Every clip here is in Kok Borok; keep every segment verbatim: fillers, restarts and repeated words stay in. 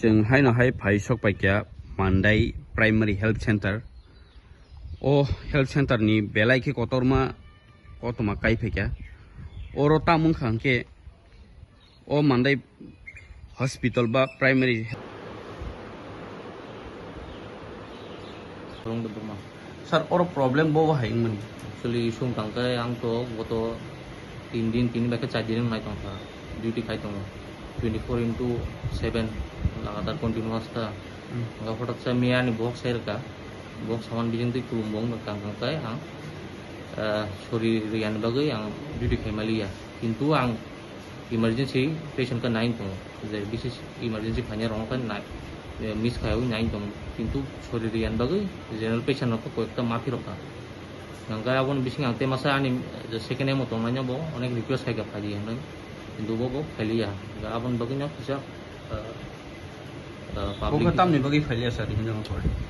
Chwng haino hai phai sok paikha Mandai Primary Health Center. O health center ni belai khe kotorma kotorma kai phaikha. Oro tamo wngkha hwnkhe o Mandai hospital ba primary. Rung de Burma. Sir, oro problem bo bo hai wngmani? Actually, issue wngkha khe ang to goto tin din, tini bai khe char din wngnai tongkha. Duty khai tongo. Twenty four into seven lagatar continuous ta. Hmm. Wngkha hothat sa miya ni bohok sai rwkha. Bohok saman bijing twi kulum bo wngkha khe ang, ah, sori rwya ni bagwi ang duty khai maliya. Kintu ang emergency patient khe nai tongo, je bises emergency phainai rok khe nai, eh, miss khaiwi nai tongo, kintu sori rwya ni bagwi general patient rok khe koyekta ma phirokha. Hwnkhe aboni bisingo ang tei masa ani, eh, second M o tongnaino bo onek request khaikha phaidi hinwi, kintu bo, bo phailiya. Hwnkhe aboni bagwino kisa, eh, eh, Bo public khe tamni bagwi phailiya sir, hinwi wngkha?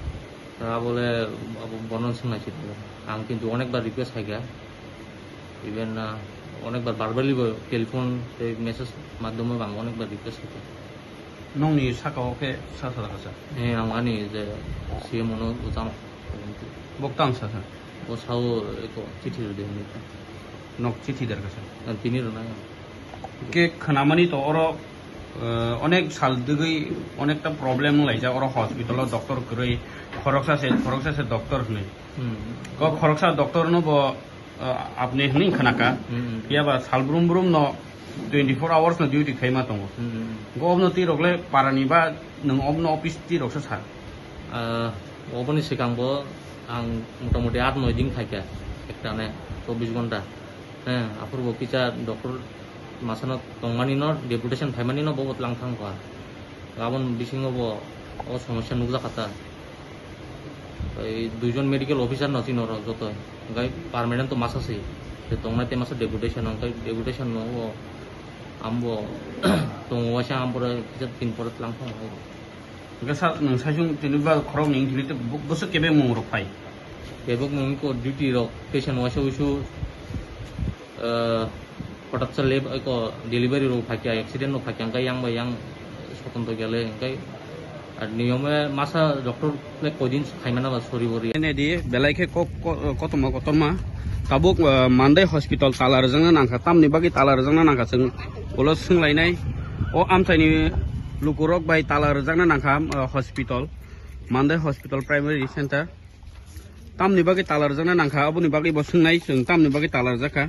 Abo le abo bono swngnaisidi. Ang kintu onekbar request khaikha. Even, ah, onekbar verbally bo telephone tei message madhyome bo ang onekbar request khaikha. Nokni saka o khe sa sa kha sir? Eh, ang ani je C M o no jama. Bo tang sa sir? Bo sao eko chithi rwdi hinwi. Nok chithi dar kha sir? Ang tini rwnai ang. Ke khwnamani to oro, eh, onek sal dwgwi onekta problem wnglaijak oro hospital o doctor kwrwi, khoroksa se, khoroksa se doctor hwnwi. Hmm. Ko khoroksa doctor no bo, eh, apni hwnwi khwnaka. Hmm. Phiya ba sal brum brum no twenty four hours no duty khaima tongo. Hmm. Ko obno twi rok le para ni ba nwng obno office twi rok sa sa? Ah, oboni swkang bo ang motamoti aat noi din khaikha, ekta ne chobbish ghonta. He, aphuru bo kisa doctor masano tongmani no, deputation phaimani no bo tlang thang kha. Aboni bisingo bo o somosya nukjak kha ta. Ei duijon medical officer no chini oro joto, hwnkhe permanent to masa se, je tongnai tei masa deputation, hwnkhe deputation no o ambo tongo waisa, ampore kisa tin pore tlang thang kha. Hwnkhe sa-, nwng saichung tini ba khorok ni tini tei bo-, bwswk kebengmung rok phai? Kebengmung wngkha duty rok, patient waisa wuisu, eh, hothat sa lab, eko delivery rok phaikha, accident rok phaikha, hwnkhe yang bai yang sotonto gele, hwnkhe ar niyome masa doctor le koidin khaimana ba sori bori. Ene di belai khe kok, ko-, kotorma kotorma. Tabuk, eh, Mandai hospital tala rwjakna nangkha, tamni bagwi tala rwjakna nangkha chwng ulo swnglainai. O amchaini lukurok bai tala rwjakna nangkha, eh, hospital, Mandai hospital primary center. Tamni bagwi tala rwjakna nangkha, aboni bagwi bo swngnai chwng tamni bagwi tala rwjakha.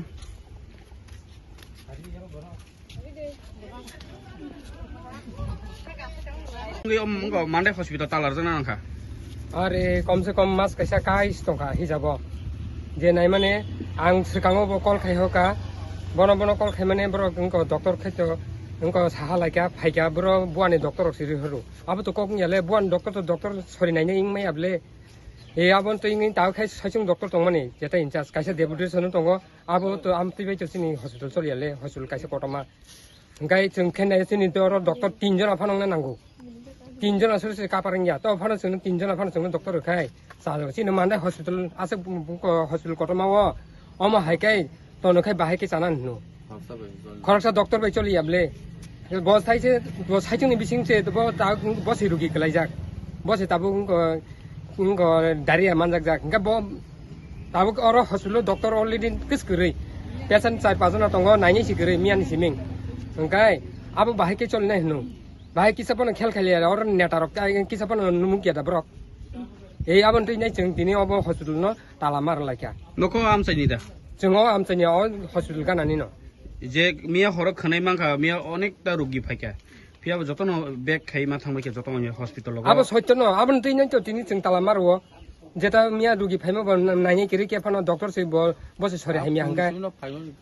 Wngwi om-, wngkha Mandai hospital tala rwjakna nangkha. Are, kom se kom mas kaisa kais tongkha hijabo. Je naimane ang swkango bo call khai hoka. Bono bono call khai mane borok wngkha doctor khai to wngkha saha laikha phaikha boro buani doctor rok siri horo. Abo to kok wngya le buani doctor to doctor sori naina wngmaya bole. E abon to wngwi tao khai saichung doctor tongmani jeta in charge kaisa deputation tongo. Abo to amtwi bai to chini hospital choliya le hospital kaisa kotorma. Hwnkhe chwng khe nai chini oro doctor tin jona phano wngna nango. Tin jona sori sori kapar wngya. To phano chwngno tin jona phano chwngno doctor rwkhai. Chalo chini Mandai hospital aswk hospital kotorma o. Omo hai khe tono khe bahai khe chana hino. Khoroksa doctor bai choliya bole. Bo sai se, bo saichung ni bising se bo ta, bo se rugi kwlaijak. Bo se tabuk wngkha, wngkha diarrhea manjakjak. Hwnkhe bo tabuk oro hospital o doctor already kis kwrwi. Patient char pachjona tongo, nainai si kwrwi, miya ni siming. Hwnkhe abo bahai khe cholinai hino. Bahai kisa phano khel khel ya, oro neta rok kisa phano numuk ya da borok. Ei aboni twi nai chwng tini obo hospital no tala mar laikha. Nokho amchaini da? Chwng o amchaini o hospital ganani no. Je miya horo khwnai mankha, miya onekta rugi phaikha. Phiya bo jotono bag khai ma thangbai khe jotono hospital o. Abo soitto no, aboni twi nai to tini chwng tala mar o. Jeta miya rugi phaima bo nainai kiri khe phano doctor se bo, bo se sori hamya hwnkhe.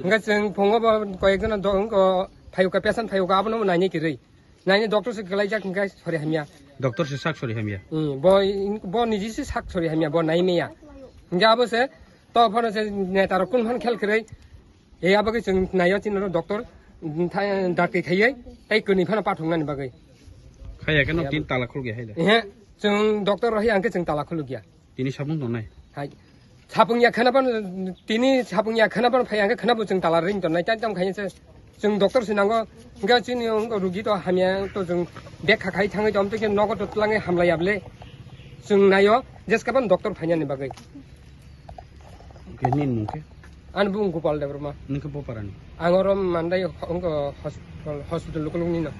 Hwnkhe chwng phungo bo koyek jona do-, wngkha phayuka patient phayuka abono nainai kiri. Naini doctor se kwlaijak hwnkhe sori hamya. Doctor se sak sori hamya. Hmm, bo, bo niji se sak sori hamya, bo nai maya. Hwnkhe abo se, to phano se neta rok kun phan khel kwrwi. E abo khe chwng naio chini oro doctor, hmm, tha-, dakti khaiwi, tei kwnwi phano pathoknani bagwi. Khaiya khe no tin tala khulukya hai da? Ehe, chwng doctor rohi ang khe chwng tala khulukya. Tini sabung tongnai? Hai. Sapung ya khana ban, tini sapung ya khana ban phai ang khe khana bo chwng tala ring tongnai, tam tam khaina se. Chwng doctor se nango, hwnkhe chini wngkha rugi to hamya to chwng bek kha khai thangwi to amtwi khe nogo to twlangwi hamlai ya bwle. Chwng naio, jeskapan doctor phainani bagwi. Hwnkhe nini mung khe? Ani bung Gopal Debbarma. Nini khe boparani? Ang oro Mandai ho-, wngkha hospital, hospital lukulukni no.